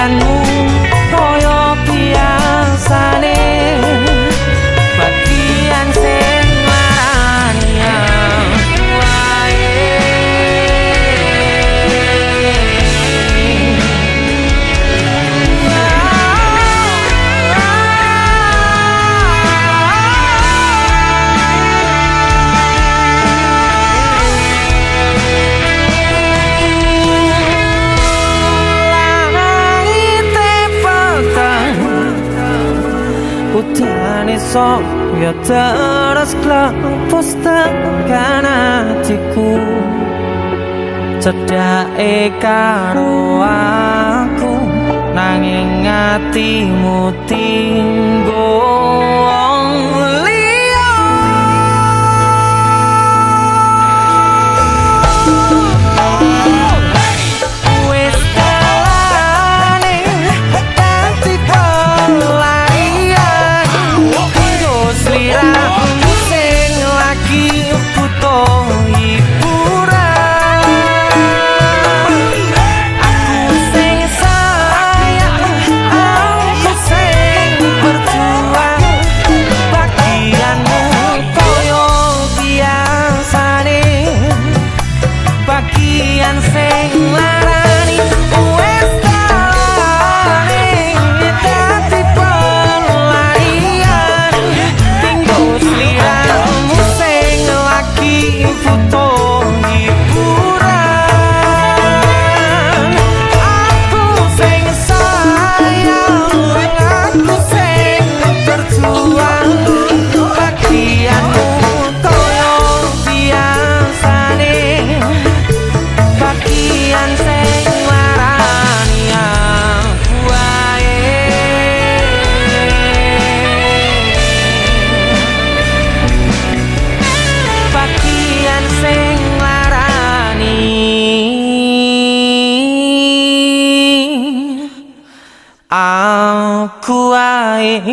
Bagianmu koyo biasane, bagian sing nglarani aku wae. Langite peteng, udane ya terus klepus tekan atiku. Cedhake karo aku, nanging atimu tinggo wong liya. Wis dalane dadi pelarian, kanggo sliramu sing lagi butuh hiburan. Aku sing sayang, aku sing berjuang. Bagianmu koyo biasane, bagian sing nglarani. Wis dalane dadi pelarian, tinggo sliramu sing lagi butuh hiburan. Aku sing sayang, aku sing berjuang. Bagianmu koyo biasane, bagian sing nglarani aku wae. Bagian sing nglarani aku wae.